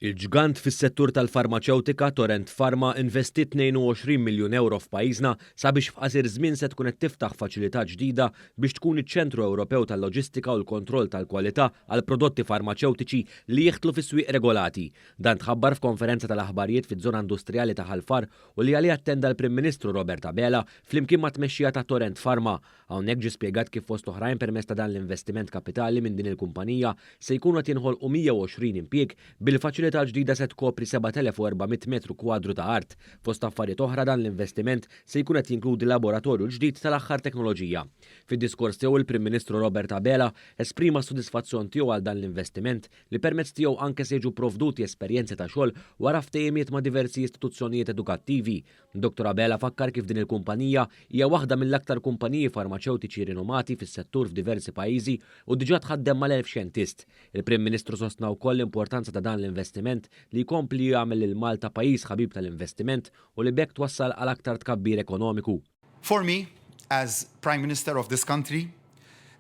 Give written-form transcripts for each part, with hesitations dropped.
Il-ġgant fis-settur tal-farmaċewtika Torrent Pharma investiet 22 miljun ewro f'pajjiżna sabiex f'qasir żmien se tkun qed tiftaħ faċilità ġdida biex tkun iċ-ċentru Ewropew tal-loġistika u l-kontroll tal-kwalità għal prodotti farmaċewtiċi li jidħlu fi swieq regolati. Dan tħabbar f'konferenza tal-aħbarijiet fiż-żona industrijali ta' Ħal Far u li għaliha attenda l-Prim Ministru Robert Abela flimkien mat-tmexxija ta' Torrent Pharma. Hawnhekk ġie spjegat kif fost oħrajn permezz ta' dan l-investiment kapitali minn din il-kumpanija se jkunu qed jinħolqu 120 impjieg bil-faċilità l-ġdida se tkopri 7,400 metru kwadru ta' art. Fost affarijiet oħra dan l-investiment se jkun qed jinkludi laboratorju ġdid tal-aħħar teknoloġija. Fid-diskors tiegħu il-Prim Ministru Robert Abela esprima s-sodisfazzjon tiegħu għal dan l-investiment li permezz tiegħu anke se jiġu provduti esperjenzi ta' xogħol wara ftehimiet ma' diversi istituzzjonijiet edukattivi. Dr. Abela fakkar kif din il-kumpanija hija waħda mill-aktar kumpaniji farmaċewtiċi rinomati fis-settur f'diversi pajjiżi u diġà tħaddem mal-1000 xjentist. Il-Prim Ministru sostna wkoll l-importanza ta' dan l-investiment li jkompli jagħmel lil Malta pajjiż ħabib tal-investiment u li b'hekk twassal għal aktar tkabbir ekonomiku. For me, as Prime Minister of this country,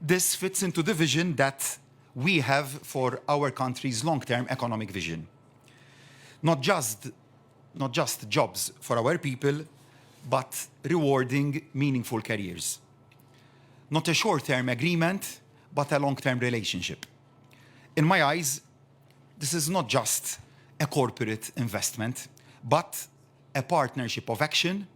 this fits into the vision that we have for our country's long-term economic vision. Not just jobs for our people, but rewarding, meaningful careers. Not a short-term agreement, but a long-term relationship. In my eyes, this is not just a corporate investment, but a partnership of action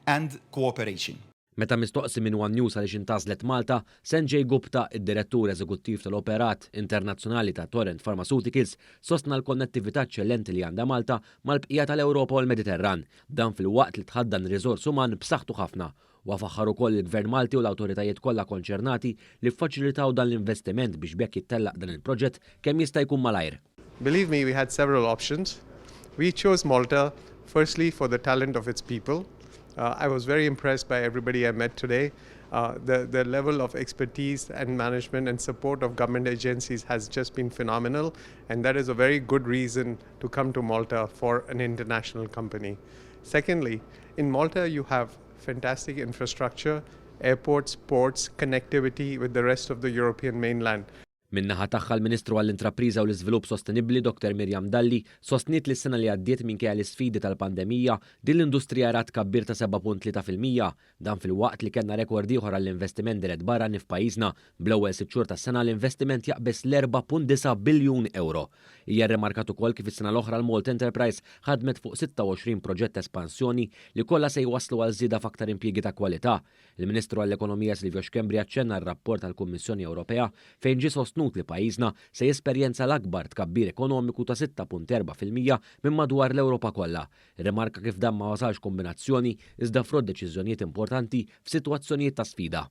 and cooperation. Meta mistoqsi minn One News għaliex intgħażlet Malta, Sanjay Gupta, id-direttur eżekuttiv tal-operat internazzjonali ta' Torrent Pharmaceuticals, sostna l-konnettività eċċellenti li għandha Malta mal-bqija tal-Ewropa u l-Mediterran, dan filwaqt li tħaddan riżors uman b'saħħtu ħafna. U faħħar ukoll il-Gvern Malti u l-awtoritajiet kollha konċernati li ffaċilitaw dan l-investiment biex b'hekk jittellaq dan il-proġett kemm jista' jkun malajr. Believe me, we had several options. We chose Malta firstly for the talent of its people. I was very impressed by everybody I met today. The level of expertise and management and support of government agencies has just been phenomenal, and that is a very good reason to come to Malta for an international company. Secondly, in Malta you have fantastic infrastructure, airports, ports, connectivity with the rest of the European mainland. Min-naħa tagħha l-Ministru għall-Intrapriża u l-Iżvilupp Sostenibbli Dr. Miriam Dalli sostniet li s-sena li għaddiet minkejja l-isfidi tal-pandemija din l-industrija rat tkabbir ta' 7.3%, dan filwaqt li kellna rekord ieħor għall-investiment dirett barrani f'pajjiżna, bl-ewwel 6 xhur tas-sena l-investiment jaqbeż l-4.9 biljun euro. Hija rrimarkat ukoll kif is-sena l-oħra l-Malta Enterprise ħadmet fuq 26 proġett espansjoni li kollha se jwasslu għal żieda f'aktar impjiegi ta' kwalità. Il-Ministru għall-Ekonomija Silvio Schembri aċċenna r-rapport tal-Kummissjoni Ewropea fejn ġie sostnut li pajjiżna se jesperjenza l-akbar tkabbir ekonomiku ta' 6.4% minn madwar l-Ewropa kollha. Rimarka kif dan ma wasalx kombinazzjoni iżda frott deċiżjonijiet importanti f'sitwazzjonijiet ta' sfida.